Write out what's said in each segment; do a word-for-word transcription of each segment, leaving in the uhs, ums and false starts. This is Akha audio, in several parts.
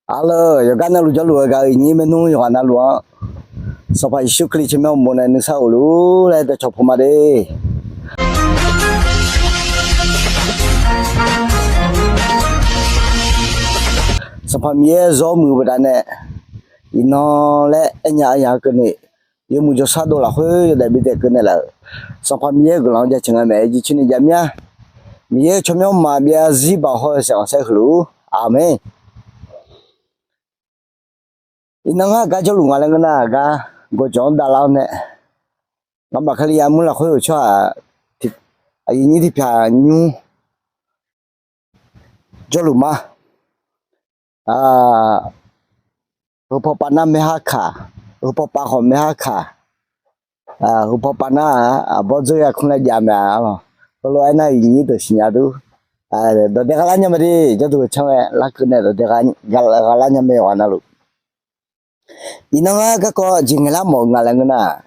Arleur, yawqgar navluf jawrluf-eu gaq-eu iqnyir maernmr yawqghaq navluf-anr, Sanqpaq Yeqsur Kali tsawrmyanr uqmov nae nuisar of luf-ur laer dawqcawq puq ma de. Sanqpaq Miqyaer zawr muiq-eu baqdanae, iqnan laer aernya aryaq-eu keuvni, yawmuiq jawrshar dov lafkhoer yawdaef bidaef keuvnaeq laf-euq Sanqpaq Miqyaer-euq guiqlanq-anr jaceuq nga mae. Jircoer ni javmyanr, Miqyaer-euq tsawrmyanr maqbyav zarzir baoq hawr-eu saef khanqsaer heulof-ur. Aqmeq. Iqnan ngar gar jawrluf nga laer ngeur nar, gar gawqjawq-anr davlar-awr nae, ngamaf Kali armur lafkhoer-euq tsawrhaq aqyuif nyir tiqpyaq nymr jawrluf ma. Heupaw pav nar maerhar kaq, heupaw pav khawf maerhar kaq, heupaw pav nar-aq, aqbawr dzeur ya kmr laer jav mae-a lawq. Heulof-aer nar, iqnyir deuq siqnya dur. Dawqdae gha lar nya ma de, jawrduq canr ghae larkeuv nae dawqdae gha lar nya mae yawqghaq navluf. Iqnan ngar garkawv jeq ngaeqlar mawf-eu nga laer ngeur nar,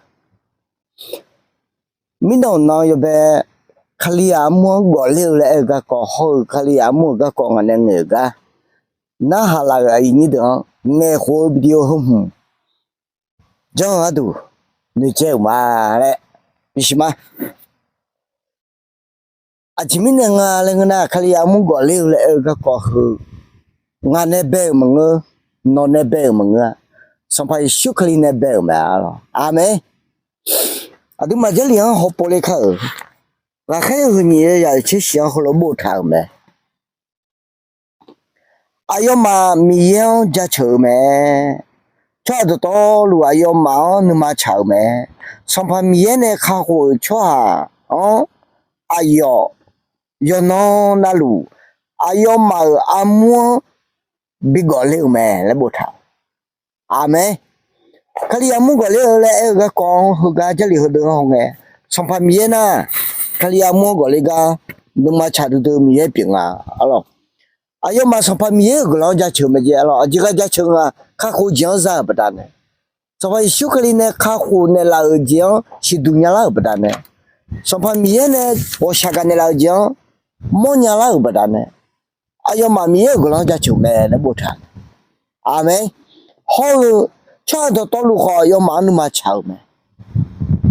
mirnan nan yawbae Kali-aq armur-anr gawfler-eu laer aer-eu garkawv hawr-eu Kali-aq armur-euq garkawv ngaq nae ngaeq-euq gar, narhaq laf-euq aqyuif nyir deuq-anr ngaeqkhof-eu video heu hmq janr-eu gharduq noeqtsaev-euq ma laer bisiq ma. Aqjeq mirnae nga laer ngeur nar, Kali-aq armur gawfler-eu laer aer-eu garkawv heu, ngaq nae bae-euq maqngeur, nawq nae bae-euq maqngeur-a. Sanqpaq Yeqsur Kali nae bae-euq mae-a lawq. Aqmeq. Aqduimaf Jarlif-anr hawpov le kar-euq, ghaqkhaer yawhuiq nyiq yawzaq-euq tser shif-anr heulof boftaq-euq mae. Aqyawfmaf Miqyaer-anr jaceuq-eu mae. Tsawrhaq dawqtawvluf aqyawfmaf-anr nuima tsaq-euq mae. Sanqpaq Miqyaer nae kakhof-euq tsawrhaq-anr aqyawf yawqnan navluf aqyawfmaf-euq armur-anr bi gawfler-euq mae laer boftaq. Aqmeq. Kali armur gawfler-eu laer aer-eu garkawv-anr heugar Jarlif heudeuq-anr hawngae, Sanqpaq Miqyaer nar, Kali armur-anr gawfler gar nuima tsaq duidui-eu Miqyaer pyeuf nga-a lawq. Aqyawfmaf Sanqpaq Miqyaer-euq guiqlanq-anr jaceuq mae jeq-a lawq. Aqjeq ghae jaceuq nga, kakhof jeq-anr za-euq baqdanae, Sanqpaq Yeqsur Kali nae kakhof naeqlaf-euq jeq-anr siqduq nyalar-euq baqdanae, Sanqpaq Miqyaer nae ghawqshaq gaq naeqlaf-euq jeq-anr mawrnya lar-euq baqdanae, aqyawfmaf Miqyaer-euq guiqlanq-anr jaceuq mae laer boftaq. Aqmeq. Hawr-eu tsawrhaq dawqtawvluf khawf aqyawfmaf-anr nuima tsaq-euq mae.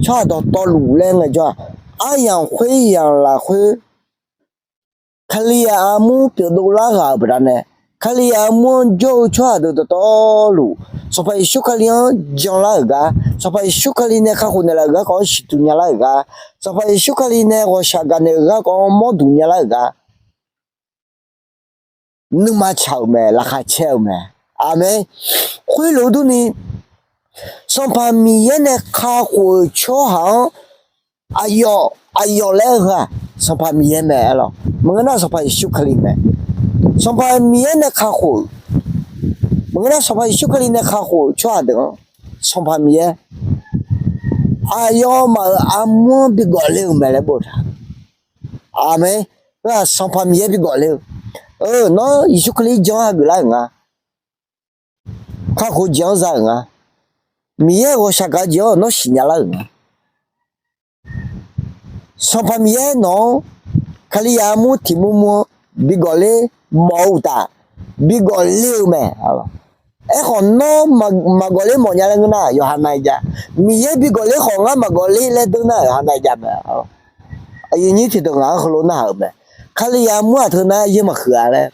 Tsawrhaq dawqtawvluf laer ngaejawr-aq, aryamq khoeryamq lafkhoer Kali-aq armur pyeufdov lar ghaq-euq baqdanae, Kali-aq armur-anr jawr-eu tsawrhaq deuq dawqtawvluf Sanqpaq Yeqsur Kali-anr janlar-euq gar, Sanqpaq Yeqsur Kali nae kakhof naeqlaf-euq garkawv-anr siqduq nyalar-euq gar, Sanqpaq Yeqsur Kali nae ghawqshaq gaq naeq-euq garkawv-anr mawrduq nyalar-euq gar, nuima tsaq-euq mae, laqkhaq caer-eu mae. Aqmeq. Khoerlof-eu durni, Sanqpaq Miqyaer nae kakhof-euq tsawrhaq-anr aqyawf aqyawf laer aer-eu heu-aq, Sanqpaq Miqyaer mae-a lawq. Maqngeur nar Sanqpaq Yeqsur Kali mae. Sanqpaq Miqyaer nae kakhof-euq, maqngeur nar Sanqpaq Yeqsur Kali nae kakhof-euq tsawrhaq deuq-anr Sanqpaq Miqyaer aqyawfmaf-euq armur-anr bi gawfler-eu mae laer boftaq. Aqmeq. Heu-aq Sanqpaq Miqyaer bi gawfler-eu, eu, nawr Yeqsur Kali janr hageuf lar-euq nga, kakhof jeq-anr za-euq nga, Miqyaer ghawqshaq gaq-eu jeq-anr nawr siqnya lar-euq nga. Sanqpaq Miqyaer nawq-anr Kalizaq armur tiq mur mur-anr bi gawfler mawf-eu uqtaf, bi gawfler-eu mae. Aerkhawf nawr maqgawfler mawf nya laer ngeur nar yawqha nav-aer jav. Miqyaer bi gawfler khawf ngar maqgawfler laer deur nar yawqha nav-aer jav mae. Aqyuif nyir tiqdeuq ngaq-anr heulof narhaq-euq mae. Kalizaq armur-aq teu nar yaer maqhuiq-a laer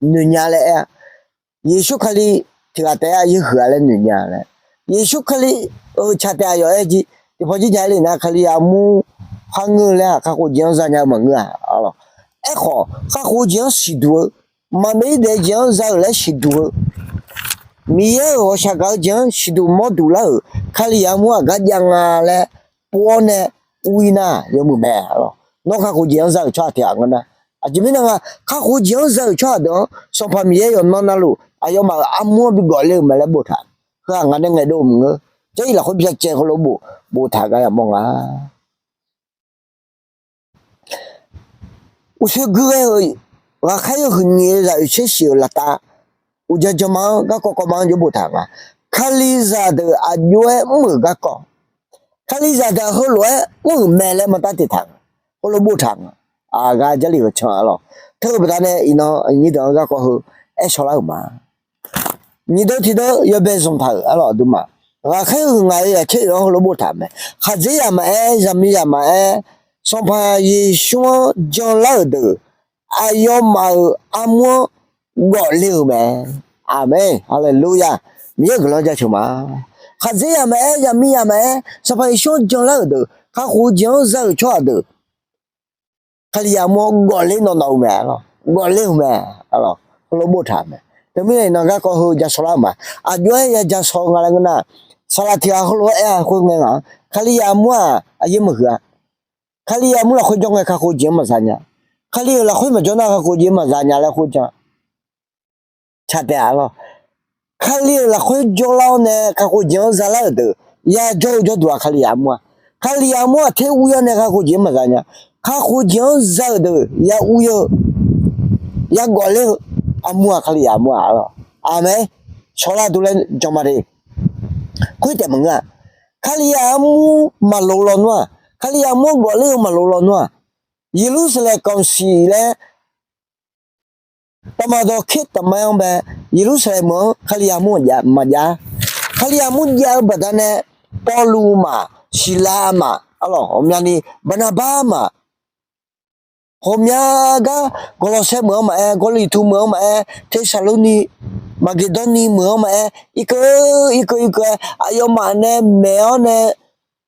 noeqnya laer aer-a. Yeqsur Kali tiq ghaq taef-aer yaer huiq-a laer noeqnya laer, Yeqsur Kali-euq tsaq taef aqyawf aer jir tiqpawf jir ja-aer le nar Kalizaq armur kharngeur-eu laer-aq kakhof jeq-anr zanya-eu maqngeur-a. Aerkhawf kakhof jeq-anr siqduq-eu, maqbyav-ir daef jeq-anr za-euq laer siqduq-eu, Miqyaer-euq ghawqshaq gaq-eu jeq-anr siqduq mawrduq lar-euq Kalizaq armur aqgar jav nga laer pov-awr nae ur-ir nar yawmuiq mae. Nawr kakhof jeq-anr za-euq tsawrhaq tiq ghaq ngeur nar, aqjeq mirnae nga kakhof jeq-anr za-euq tsawrhaq deuq-anr Sanqpaq Miqyaer yawqnan navluf aqyawfmaf-euq armur-anr bi gawfler-eu mae laer boftaq. Heu-aq ngaq nae ngaeqdov maqngeur. Jarlif lafkhoer byacaev heulof bof, boftaq gar yamawr nga. Uqshoe gui ghae-euq ghaqkhaer yawhuiq nyiq-eu zaq oeq tser shif-euq laftav uqdzan janma-anr garkawv kawvma-anr jawr boftaq nga. Kalizaq deuq aqjox-aer mr-euq garkawv, Kalizaq deuq heulof-aer mr-euq mae laer mantar teq taq nga. Heulof boftaq nga. Aqghaq Jarlif-euq can-a lawq. Teu-eu baqdanae iqnan nyir deuq-anr garkawv heu aer shawrlar-euq ma. nyiq deuv tiq deuv yawbae zanqtaq-euq arlawq aqduimaf. Ghaqkhaer huiq ngaq-eu yaqkhaer oeq-anr heulof boftaq mae. Khaqdzerzaq maqaer, zaqmiqzaq maqaer, Sanqpaq Yeqsur-anr janlar-euq deuq aqyawfmaf-euq armur-anr gawfle-euq mae. Aqmeq, haleluya. Miqyaer-euq guiqlanq jaceuq ma. Khaqdzerzaq maqaer, zaqmiqzaq maqaer, Sanqpaq Yeqsur-anr janlar-euq deuq, kakhof-eu jeq-anr za-euq tsawrhaq deuq, Kalizaq armur-anr gawfler nawq nawq-eu mae arlawq. Gawfler-euq mae arlawq. Heulof boftaq mae. Teumirnae iqnan garkawv heu ja shawrlar-eu ma. Aqjox-aer ya ja shaw nga laer ngeur nar, saqlaq tiq ghaq heulof-aer aer-a khoerngae ngaq-anr Kalizaq armur-aq aqyaer maqhuiq-a. Kalizaq armur lafkhoer jawr ngae kakhof jeq-anr maqza nya. Kali-euq lafkhoer maqjawr nar kakhof jeq-anr maqza nya laer khoerjan tsaq taef-a lawr. Kali-euq lafkhoer jawrlar-awr nae kakhof jeq-anr zalar-euq deuq ya jawr-eu jawrduq-aq Kalizaq armur-a. Kalizaq armur-aq ter ur-awr nae kakhof jeq-anr maqza nya. Kakhof jeq-anr za-euq deuq ya ur-eu, ya gawfler-eu armur-aq Kalizaq armur-a lawr. Aqmeq. Shawrlar dov laer jan ma de. Khoertaef maqngeur-a. Kalizaq armur maqlof lawnmr-aq, Kalizaq armur-anr gawfler-eu maqlof lawnmr-aq, Yeqlursaqlaeq kanqsiq laer taqmaq dawqker taqmaer-anr bae, Yeqlursaqlaeq meuq-anr Kalizaq armur maqjav. Kalizaq armur jav-eu baqdanae, Pawrluv maf, Siqlav maf, arlawq ghawqmyani, Baqnaqbar maf, ghawqmya gar Gawrlawqsaer meuq-anr maqaer, Gawrliqtu meuq-anr maqaer, Tersaqlorni, Maqgeqdawrni meuq-anr maqaer, irkeuv irkeuv irkeuv-aer aqyawfmaf nae maeq-awr nae,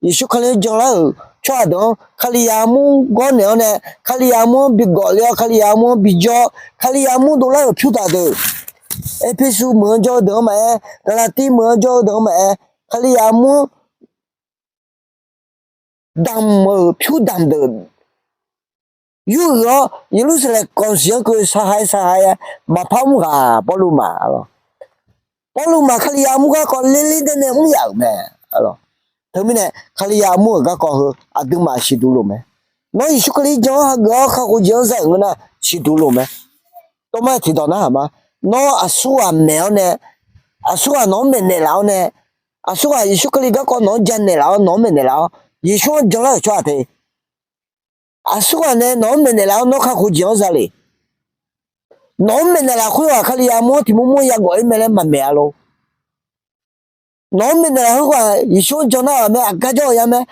Yeqsur Kali-anr janlar-euq tsawrhaq deuq-anr Kalizaq armur gawrnaeq-awr nae, Kalizaq armur-anr bi gawfle-awr, Kalizaq armur-anr bijawr, Kalizaq armur dovlar-euq pyurdaq deuq, Erpersu meuq-anr jawr-eu deuq-anr maqaer, Gaqlaqtiv meuq-anr jawr-eu deuq-anr maqaer, Kalizaq armur-anr damq-euq pyurdamq deuq yur-euq-awr, Yeqlursaqlaeq kanqsiq-anr keuv saqhaq-aer saqhaq-aer maqpar mr ghaq Pawrluv maf. Pawrluv maf Kalizaq armur garkawv lerler daer nae mr yaf-euq mae. Teumirnae Kalizaq armur-euq garkawv heu aqduimaf siqduq loq mae. Nawr Yeqsur Kali jan-anr hageuf-awr kakhof jeq-anr za-euq ngeur nar siqduq loq mae. Tawrmar tiqdawq narhaq ma. Nawr aqsurghaq maeq-awr nae, aqsurghaq nawq-anr maeqnaeq laf-awr nae, aqsurghaq Yeqsur Kali garkawv nawq-anr janaeq laf-awr nawq-anr maeqnaeq laf-awr Yeqsur-anr janlar-euq tsawrhaq te, aqsurghaq nae nawq-anr maeqnaeq laf-awr nawr kakhof jeq-anr za le. Nawq-anr maeqnaeq laf khoerghaq Kalizaq armur-anr tiqmur mur yagawf-ir mae laer maqmaeq-a lor. Nawq-anr maeqnaeq laf khoerghaq Yeqsur-anr jan nar-euq mae, aqgar jawr-eu ya mae.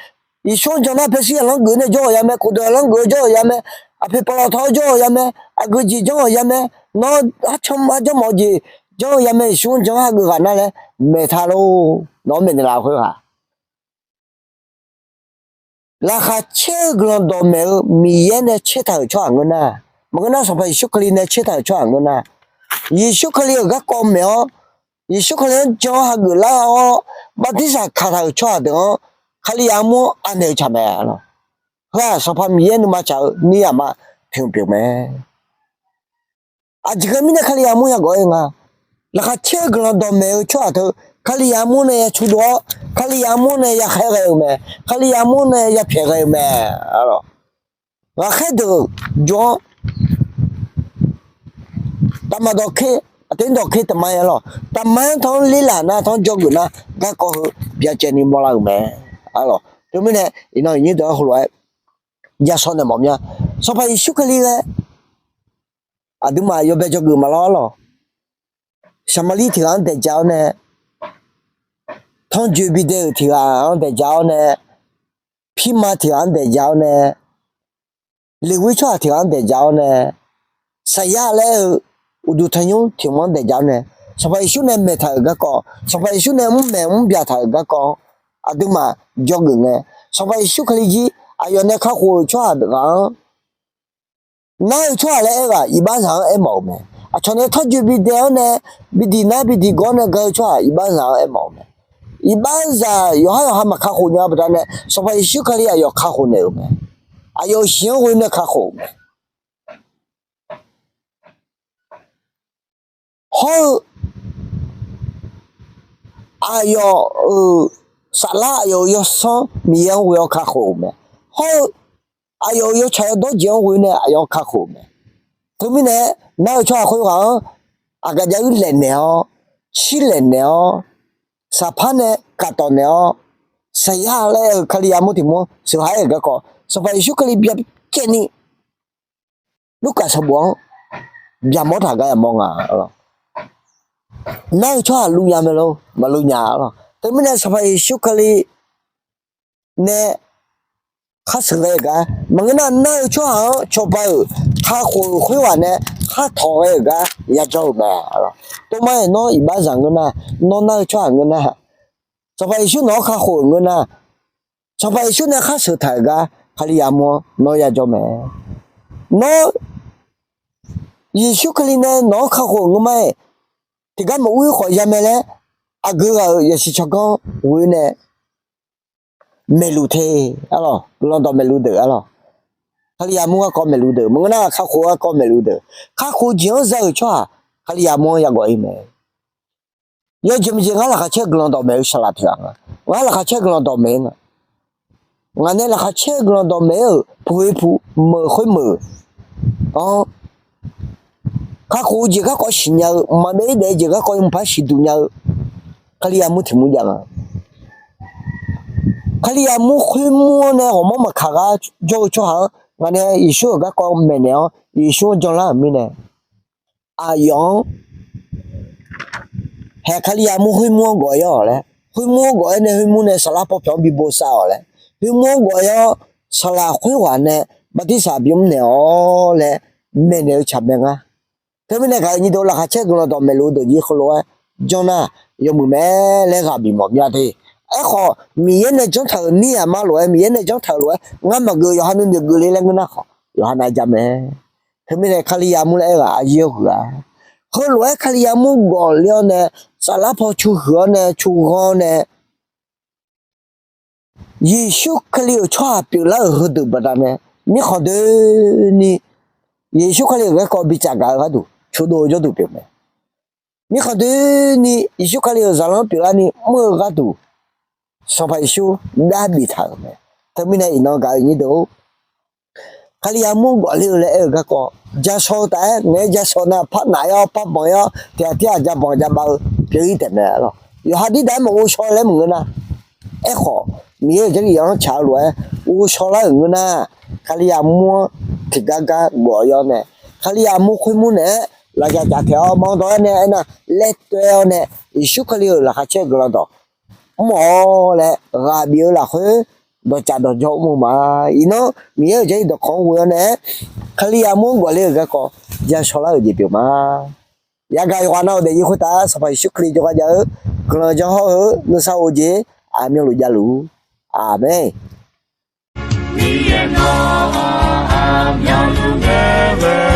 Yeqsur-anr jan nar paersir aqlanr geuf nae jawr-eu ya mae, khofdawq aqlanr geuf-eu jawr-eu ya mae, aqpoeq pawqlawqtawv-anr jawr-eu ya mae, aqgeujeq janr-euq ya mae, nawr arcan arjanr mawf-eu jeq janr-eu ya mae, Yeqsur-anr jan hageuf ghaq nar laer maeq ta lor. Nawq-anr maeqnaeq laf khoerghaq Laqkhaq caer-eu guiqlanq dawqmaeq-eu Miqyaer nae caertaq-euq tsawrhaq ngeur nar, maqngeur nar Sanqpaq Yeqsur Kali nae caertaq-euq tsawrhaq ngeur nar, Yeqsur Kali-euq garkawv maeq-awr, Yeqsur Kali-anr jan-awr hageuf lar-awr bartirsaq kaq taq-euq tsawrhaq deuq-anr Kalizaq armur-anr anaeq-eu tsaq mae. Heu-aq Sanqpaq Miqyaer nuima tsaq-eu nir aqma tiq hmq pyeuf mae. Aqjeq ghae mirnae Kalizaq armur yagawq-ir nga. Laqkhaq caer-eu guiqlanq dawqmaeq-eu tsawrhaq teu Kalizaq armur nae ya cudov-awr, Kalizaq armur nae ya khaer ghae-eu mae, Kalizaq armur nae ya pyaeq ghae-eu mae. Ghaqkhaer deuq jov-anr taqmaq dawqker, aqteu dawqker taqma-aer lawq, taqma-anr tanr ler laf nar tanr jawrgeuf nar garkawv heu byacaevni mawrlar-euq mae. Teumirnae iqnan iqnyir deuq-anr heulof-aer yashawr naeq mawf mya. Sanqpaq Yeqsur Kali ghae aqduimaf yawbae jawrgeuf maqlawr lawq. Saqmaqlir tiq ghaq-anr daeq ja-awr nae, tanrjoe bidae-euq tiq ghaq-anr daeq ja-awr nae, pirma tiq ghaq-anr daeq ja-awr nae, Leqwir tsawrhaq tiq ghaq-anr daeq ja-awr nae, saqyar laer aer-eu uqduq tanqnymr tiq hmq-anr daeq ja-awr nae, Sanqpaq Yeqsur nae maeqtaq-euq garkawv, Sanqpaq Yeqsur nae mr maeq mr byaqtaq-euq garkawv aqduimaf jawrgeuf ngae, Sanqpaq Yeqsur Kali jir aqyawf nae kakhof-euq tsawrhaq ghaq-anr nar-eu tsawrhaq laer aer-eu-aq, iqbaxzaq-anr aermawf-euq mae. Aqcawq nae tanrjoe bidae-awr nae, bidiq nar bidiq gawr nae ga-eu tsawrhaq iqbaxzaq-anr aermawf-euq mae. Iqbaxzaq yawqhar yawqha maqkakhof nya-eu baqdanae, Sanqpaq Yeqsur Kali aqyawf kakhof naeq-euq mae. Aqyawf-euq shiq-anr ghoe nae kakhof-euq mae. Hawr-eu aqyawf-euq saflar, aqyawf-euq yawsanr Miqyaer-anr ghoe-awr kakhof-euq mae. Hawr-eu aqyawf-euq yawtsaq yawdawr jeq-anr ghoe nae aqyawf-anr kakhof-euq mae. Teumirnae nar-eu tsawrhaq khoerghaq-anr aqgaf jav-ir laef naeq-awr, shir laef naeq-awr, saqpar nae kaqtawf naeq-awr, saqyar laer aer-eu Kali armur tiq mur-anr sheuqha-aer-euq garkawv, Sanqpaq Yeqsur Kali byacaevni Lurkaf sanqbof-anr byaqmawr taq gar yamawr nga lawq. nar-eu tsawrhaq luvnya mae lor, maqluvnya-a lor. Teumirnae Sanqpaq Yeqsur Kali nae khar sheuqghae-euq gar maqngeur nar, nar-eu tsawrhaq-anr cawba-euq kakhof-euq khoerghaq nae khar tawq ghae-euq gar yajawr-eu mae. Tov mar-aer nawr iqbax zaq ngeur nar, nawr nar-eu tsawrhaq ngeur nar, Sanqpaq Yeqsur nawq-anr kakhof-euq ngeur nar, Sanqpaq Yeqsur nae khar sheuqtaq-euq gar Kalizaq armur-anr nawr yajawr mae. Nawr Yeqsur Kali nae nawq-anr kakhof-euq ngeur mar-aer, tiqgar maqur-ir khawf ya mae laer, aqgeu ghaq-euq yasiq tsawrganr ghoe nae maeqluf te, arlawq, guiqlanq dawq maeqluf deuq, arlawq, Kalizaq armur garkawv maeqluf deuq, maqngeur nar kakhof-eu garkawv maeqluf deuq, kakhof-eu jeq-anr za-euq tsawrhaq Kalizaq armur-anr yaghawf-ir mae. Yawjeq maqjeq ngar laqkhaq caer guiqlanq dawq maeq-eu saqlaq pyeuf-a nga. Ngar laqkhaq caer guiqlanq dawq maeq-eu nga. Ngaq nae laqkhaq caer guiqlanq dawq maeq-aer-euq puq-eu puq, meuq khoer meuq-anr, kakhof-eu jeq garkawv siqnya-eu, maqbyav-ir daef-eu jeq garkawv yawmuiq par siqduq nya-eu Kalizaq armur tiq mur jav nga. Kalizaq armur khoermur-anr nae ghawqmanr maqkaq gar jawr-eu tsawrhaq-anr ngaq nae Yeqsur-euq garkawv maeqnaeq-awr Yeqsur-anr janlar-euq mirnae, aqyawf-anr haeq Kalizaq armur khoermur-anr gawf-ir-awq laer, khoermur-anr gawf-aer nae khoermur nae saflar paw pyawq-anr bi bosav-awq laer, khoermur-anr gawf-ir-awr saqlaq khoerghaq nae bartirsaq bimr naeq-awr laer maeqnaeq-eu tsaq mae ngar. Teumirnae gaq-eu nyiq deuq laqkhaq caer guiqlanq dawq maeqluf-eu deuq jir heulof-aer janr nar yawmuiq mae laer ghaq bif mawf mya te. Aerkhawf Miqyaer nae janr taq-euq nir aqma lof-aer, Miqyaer nae janr taq-euq lof-aer ngar maqgeuf, yawqha nuinoeq geufle laer ngeur nar khawf yawqha nav ja mae. Teumirnae Kalizaq armur laer aer-eu aqyir-awr huiq-a. Heulof-aer Kalizaq armur gawfle-awr nae, saflar paw cu huiq-awr nae, cu ghanr-awr nae, Yeqsur Kali-euq tsawrhaq pyeuflar-euq heudeuq baqdanae, mirkhanq doeni Yeqsur Kali-euq garkawv bicaf gaq-eu gharduq cudov-eu jawrduq pyeuf mae. Mirkhanq doeni Yeqsur Kali-euq zaqlanr pyeuflarni mr-eu gharduq Sanqpaq Yeqsur gar biftaq-euq mae. Teumirnae iqnan gaq-eu nyiq deuq-or, Kalizaq armur gawfle-eu laer aer-eu garkawv, ja shaw-eu taf-aer ngaeq-aer ja shaw nar par naf-ir-awr par banq-ir-awr tiqghaq tirghaq ja banq ja bav-eu pyeuf-ir taef mae, arlawq. Yawqha dirdav-aer maqghov shaw laer maqngeur nar, aerkhawf Miqyaer-euq Jarlif-anr tsaq-eu lof-aer ghovshaw lar-euq ngeur nar, Kalizaq armur-anr tiqgar gar gawf-ir-awr nae, Kalizaq armur khoermur naeq-aer lafyaq caf taeq-awr manrdawq-aer nae aernar, laer toev-awr nae Yeqsur Kali-euq laqkhaq caer-eu guiqlanq dawq mr-awr laer ghaq bif-eu lafkhoer dawqcaf dawqjawr mr-eu ma. Iqnan Miqyaer-euq Jarlif dawqkawq-anr ghoe-awr nae-aer, Kalizaq armur-anr gawfle-euq garkawv ja shaw lar-euq jeq pyeuf ma. Yagaq yawqghaq nav-euq daefzir khoertav Sanqpaq Yeqsur Kali jawrgar jav-eu guiqlanq janr hawr-eu nuisar of-eu jeq aqmyanluf javluf-ur. Aqmeq. Miqyaer nawr aqmyanluf nae ghae